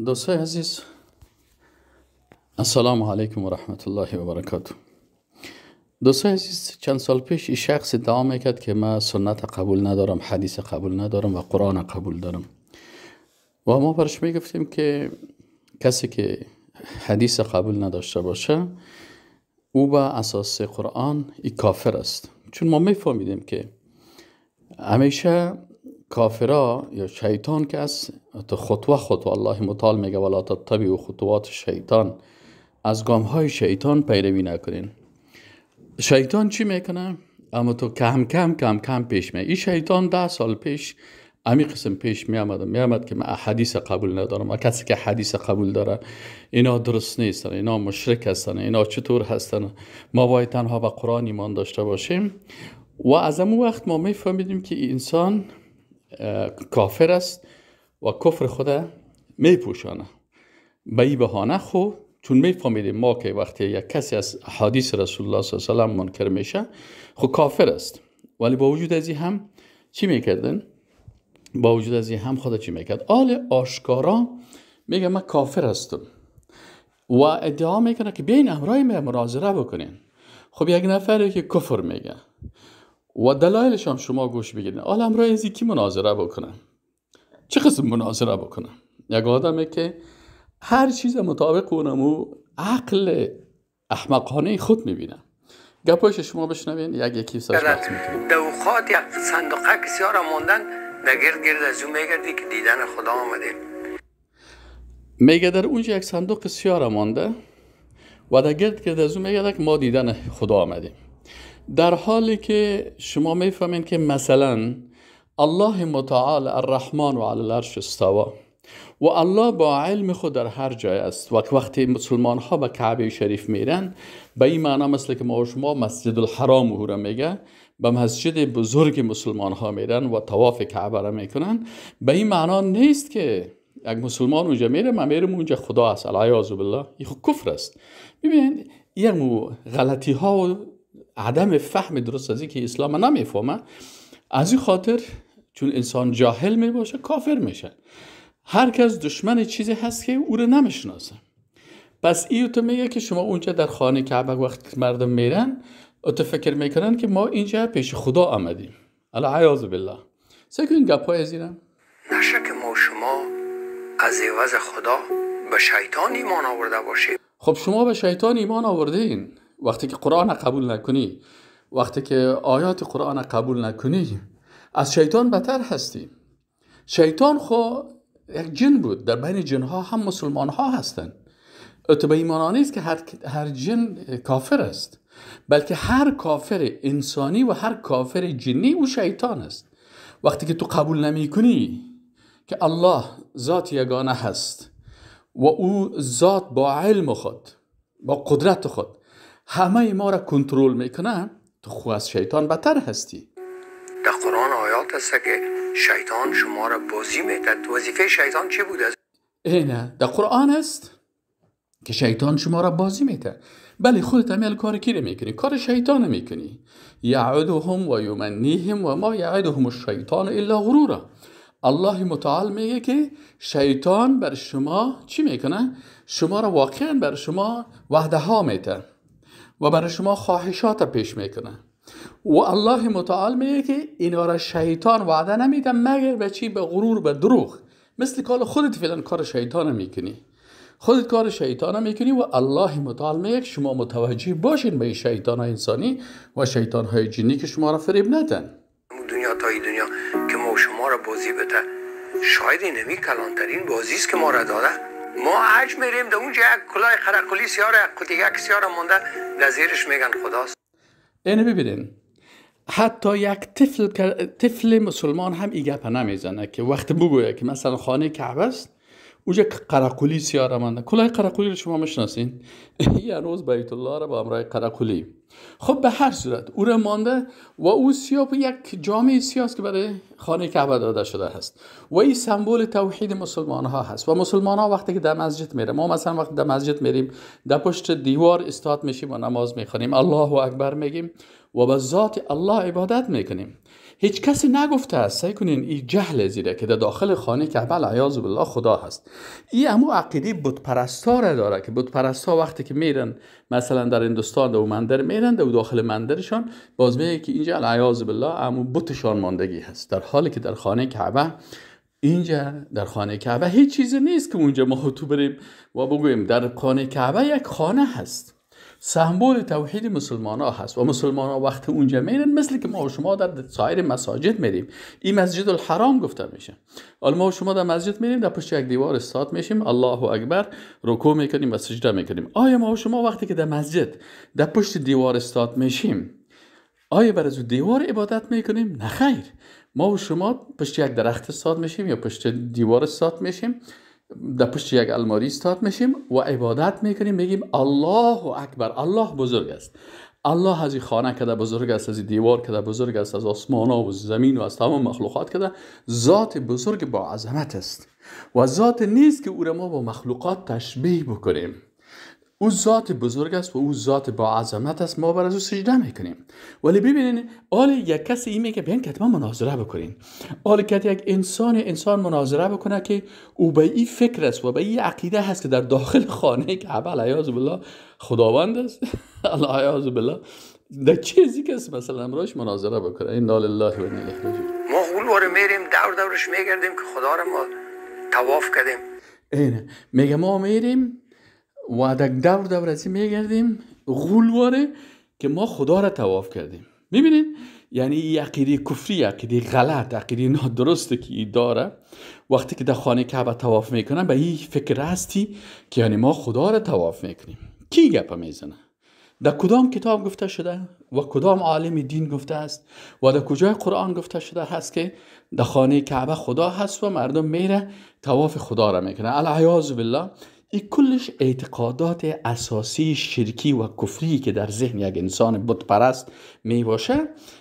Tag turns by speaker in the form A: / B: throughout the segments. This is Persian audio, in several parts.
A: دوستای عزیز، السلام علیکم و رحمت الله و برکاته. دوستای عزیز، چند سال پیش این شخص ادعا میکرد که من سنت قبول ندارم، حدیث قبول ندارم و قرآن قبول دارم، و ما برش میگفتیم که کسی که حدیث قبول نداشته باشه او به اساس قرآن ای کافر است. چون ما میفهمیدیم که همیشه کافرا یا شیطان که از خطوه خطوه الله متعال میگه ولا تتبعوا خطوات شیطان، از گام های شیطان پیروی نکنین. شیطان چی میکنه؟ اما تو کم کم کم کم پیش میاد. این شیطان 10 سال پیش امی قسم پیش می آمد که من حدیث قبول ندارم، و کسی که حدیث قبول داره اینا درست نیستن، اینا مشرک هستن، اینا چطور هستن، ما باید تنها به قرآن ایمان داشته باشیم. و از اون وقت ما میفهمیدیم که انسان کافر است و کفر خود میپوشانه به این بهانه. خو چون میفهمیدیم ما که وقتی یک کسی از حدیث رسول الله صلی الله علیه و سلم منکر میشه خو کافر است، ولی با وجود از این هم چی میکردن؟ با وجود از این هم خدا چی میکرد؟ آل آشکارا میگه من کافر هستم و ادعا میکنه که بیاین امرای من مناظره بکنین. خب یک نفری که کفر میگه و دلایلش هم شما گوش بگیرین، آل امرای از کی مناظره بکنه؟ چه قسم مناظره بکنه؟ یک آدمی که هر چیز مطابق اونمو عقل احمقانه خود میبینه. گپایش شما بشنوین، یک یکی سرش بحث میکنیم.
B: دوخات یک صندوقه که سیاه ماندن در گرد گرد از اون میگردی که دیدن خدا آمده.
A: میگه در اونجا یک صندوق سیاه مانده و در گرد گرد از اون میگرده که ما دیدن خدا آمدیم، در حالی که شما میفهمین که مثلا الله متعال الرحمن و علی العرش استوا و الله با علم خود در هر جای است. و وقتی مسلمان ها به کعبه شریف میرن به این معنا مثل که ما و شما مسجد الحرام او را میگه، به مسجد بزرگ مسلمان ها میرن و طواف کعبه را میکنن، به این معنا نیست که یک مسلمان اونجا میره من میرم اونجا خدا است، العیاذ بالله، این خود کفر است. ببینید یک غلطی ها و عدم فهم درست از که اسلام نمیفهمه، از این خاطر چون انسان جاهل میباشه کافر میشه. هر کس دشمن چیزی هست که او رو نمیشناسه. پس ایو تو میگه که شما اونجا در خانه کعبه وقت مردم میرن تو فکر میکنن که ما اینجا پیش خدا آمدیم، العیاذ بالله. سکن این گپای از اینم
B: نشه که ما شما از عوض خدا به شیطان ایمان آورده باشیم.
A: خب شما به شیطان ایمان آوردین. وقتی که قرآن قبول نکنی، وقتی که آیات قرآن قبول نکنی، از شیطان بتر هستی. شیطان خو یک جن بود، در بین جنها هم مسلمان ها هستند. تو به ایمان نیست که هر جن کافر است، بلکه هر کافر انسانی و هر کافر جنی او شیطان است. وقتی که تو قبول نمی کنی که الله ذات یگانه هست و او ذات با علم خود، با قدرت خود همه ما را کنترل میکنه، تو خو از شیطان بتر هستی.
B: در قرآن آیات هست که شیطان شما را بازی میدهد. وظیفه شیطان چی بود؟
A: اینه در قرآن است که شیطان شما را بازی میده. بله خودت هم کار کی میکنی؟ کار شیطان میکنی. یعدهم و یمنیهم و ما یعدهم الشیطان الا غرورا. الله متعال میگه که شیطان بر شما چی میکنه؟ شما را واقعا بر شما وعده ها میده و برای شما خواهشات پیش میکنه. و الله متعال میگه که اینا را شیطان وعده نمیده مگر به چی؟ به غرور، به دروغ. مثل کار خودت فعلا کار شیطان میکنی، خودت کار شیطان میکنی. و الله متعال میگه که شما متوجه باشین به شیطان های انسانی و شیطان های جنی که شما را فریب ندن.
B: دنیا تا این دنیا که ما شما را بازی بده، شاید اینمی کلانترین بازی است که ما را داده. ما عج میریم در اونجا یک کلاه قرقلی سیاه یک دیگه سیاه مونده در زیرش میگن خداست.
A: اینو ببینین، حتی یک طفل مسلمان هم این گپ نمیزنه که وقت بگویه که مثلا خانه کعبه است اونجا قرقلی سیاه مانده. کلاه قرقلی رو شما میشناسین؟ یه روز بیت الله رو با امرای قرقلی خب به هر صورت او را مانده و او سیاه یک جامعه سیاه است که برای خانه کعبه داده شده هست و این سمبل توحید مسلمان ها هست. و مسلمان ها وقتی که در مسجد میره، ما مثلا وقتی در مسجد میریم در پشت دیوار استاد میشیم و نماز میخوانیم، الله اکبر میگیم و به ذات الله عبادت میکنیم. هیچ کسی نگفته است، سعی کنین این جهل زیره که در داخل خانه کعبه العیاذ بالله خدا هست. این امو عقیده بت پرستا را داره که بت پرستا وقتی که میرن مثلا در هندوستان در مندر میرن، در داخل مندرشان باز میگه که اینجا العیاذ بالله امو بتشان ماندگی هست، در حالی که در خانه کعبه، اینجا در خانه کعبه هیچ چیزی نیست که اونجا ما تو بریم و بگوییم در خانه کعبه یک خانه هست، سمبل توحید مسلمان ها هست. و مسلمان ها وقت اونجا میرن مثل که ما و شما در سایر مساجد میریم، این مسجد الحرام گفته میشه. حالا ما و شما در مسجد میریم، در پشت یک دیوار استاد میشیم، الله اکبر، رکوع میکنیم و سجده میکنیم. آیا ما و شما وقتی که در مسجد در پشت دیوار استاد میشیم، آیا بر از دیوار عبادت میکنیم؟ نه خیر. ما و شما پشت یک درخت استاد میشیم یا پشت دیوار استاد میشیم، در پشت یک الماری استاد میشیم و عبادت میکنیم، میگیم الله اکبر، الله بزرگ است، الله از این خانه کده بزرگ است، از این دیوار کده بزرگ است، از آسمان ها و زمین و از تمام مخلوقات کده ذات بزرگ با عظمت است و ذات نیست که او را ما با مخلوقات تشبیه بکنیم. او ذات بزرگ است و او ذات با عظمت است، ما بر از او سجده میکنیم. ولی ببینین حال یک کسی این میگه بیاین که ما مناظره بکنیم، حال که یک انسان مناظره بکنه که او به این فکر است و به این عقیده هست که در داخل خانه کعبه العیاذ بالله خداوند است العیاذ بالله، در چیزی که مثلا امروز مناظره بکنه. انا لله و انا الیه راجعون.
B: ما غول میریم دور دورش میگردیم که خدا رو ما طواف کردیم.
A: اینه میگه ما میریم و در دور دور از میگردیم غولواره که ما خدا را طواف کردیم. میبینین یعنی عقیده کفری، عقیده غلط، عقیده نادرست که داره وقتی که در خانه کعبه طواف میکنن به این فکر هستی که یعنی ما خدا را طواف میکنیم. کی گپ میزنه؟ در کدام کتاب گفته شده و کدام عالم دین گفته است و در کجای قرآن گفته شده هست که در خانه کعبه خدا هست و مردم میره طواف خدا را میکنه؟ العیاذ بالله. این کلش اعتقادات اساسی شرکی و کفری که در ذهن یک انسان بت پرست می باشه،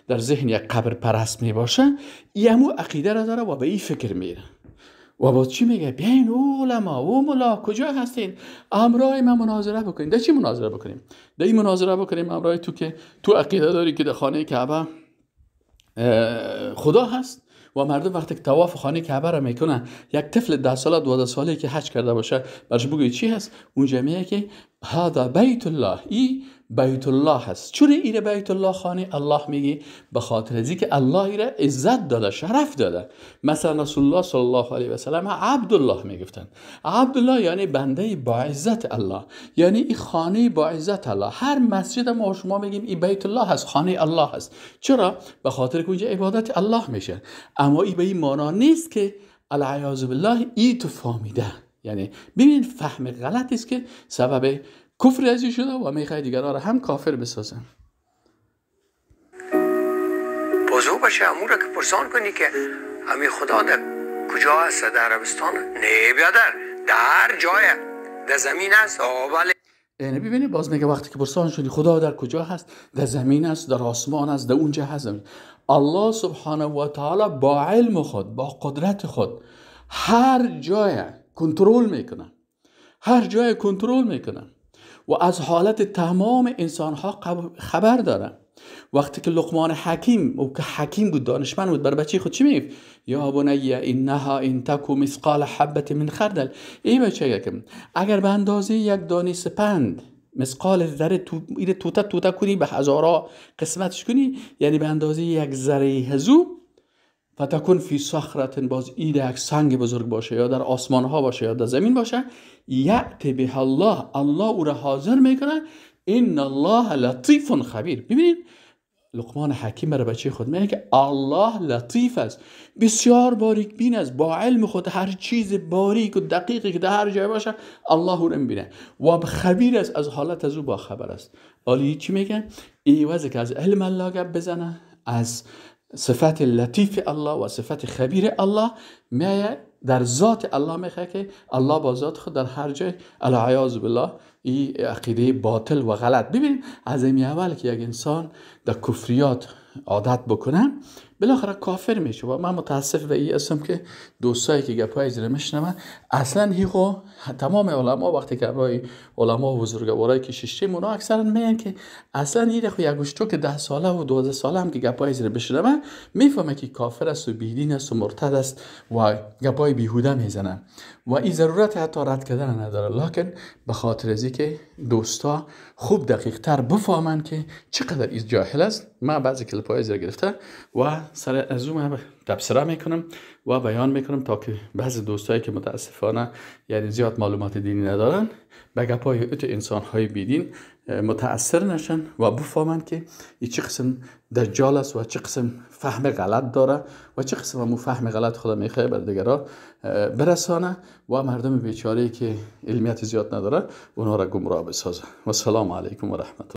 A: در ذهن یک قبر پرست می باشه، این همو عقیده را داره و به این فکر میره و با چی میگه؟ بیاین او علما او ملا کجا هستین، امرای ما مناظره بکنیم. در چی مناظره بکنیم؟ در این مناظره بکنیم امرای تو که تو عقیده داری که در خانه کعبه خدا هست و مردم وقتی که طواف خانه کعبه را میکنن، یک طفل 10 ساله 12 ساله که حج کرده باشه برش بگوی چی هست؟ اونجا میگه که هذا بیت الله، ای بیت الله هست. چرا ایره بیت الله خانه الله میگی؟ به خاطر از اینکه الله ایره عزت داده، شرف داده. مثلا رسول الله صلی الله علیه و سلم عبدالله میگفتن. عبدالله یعنی بنده با عزت الله، یعنی این خانه با عزت الله. هر مسجد ما شما میگیم این بیت الله هست، خانه الله هست. چرا؟ به خاطر که اونجا عبادت الله میشه. اما این به این معنا نیست که العیاذ بالله ای تو فهمیده. یعنی ببین فهم غلطی است که سبب کفر ازی شده و میخواد دیگران را هم کافر بسازن.
B: بازو باشه امور را که پرسان کنی که امی خدا در کجا است؟ در عربستان؟ نه بیادر، در جای در زمین است. بله.
A: یعنی ببینید باز میگه وقتی که پرسان شدی خدا در کجا هست؟ در زمین است، در آسمان است، در اونجا هست. الله سبحانه و تعالی با علم خود، با قدرت خود هر جای کنترل میکنه، هر جای کنترل میکنه و از حالت تمام انسان ها خبر داره. وقتی که لقمان حکیم، او که حکیم بود، دانشمند بود، بر بچه خود چی میگفت؟ یا بنی انها ان تک مثقال حبه من خردل. ای بچه یکم، اگر به اندازه یک دانه سپند مثقال ذره تو ایره توته توته کنی، به هزارا قسمتش کنی، یعنی به اندازه یک ذره هزو، فتکن فی صخرة، باز ایده یک سنگ بزرگ باشه یا در آسمان ها باشه یا در زمین باشه، یأتی به الله، الله او را حاضر میکنه. ان الله لطیف خبیر. ببینید لقمان حکیم برای بچه خود میگه که الله لطیف است، بسیار باریک بین است، با علم خود هر چیز باریک و دقیقی که در هر جای باشه الله او را میبینه و خبیر است، از حالت از او با خبر است. عالی چی میگه؟ ایوازه که از علم الله گپ بزنه، از صفت لطیف الله و صفت خبیر الله، میایه در ذات الله میخواد که الله با ذات خود در هر جای، العیاذ بالله، این عقیده باطل و غلط. ببینید از این اول که یک انسان در کفریات عادت بکنه بالاخره کافر میشه. و من متاسف به این هستم که دوستایی که گپای زیر میشنون اصلا هیچ، تمام علما وقتی که برای علما و بزرگوارای که ششتیم اونا اکثرا میگن که اصلا این خو یک گوشتو که 10 ساله و 12 ساله هم که گپای زیر بشنون میفهمه که کافر است و بیدین است و مرتد است و گپای بیهوده میزنن و این ضرورت حتی رد کردن نداره. لکن به خاطر از که دوستا خوب دقیق تر بفهمن که چقدر این جاهل است، من بعضی کلیپ‌های زیر گرفته و سر از اون تبصره میکنم و بیان میکنم تا که بعضی دوستایی که متاسفانه یعنی زیاد معلومات دینی ندارن به گپای ات انسان‌های بیدین متاثر نشن و بفهمن که این چه قسم دجال است و چه قسم فهم غلط داره و چه قسم مو فهم غلط خدا میخواد بر دیگرا برسانه و مردم بیچاره که علمیت زیاد نداره اونها را گمراه بسازه. و سلام علیکم و رحمت الله.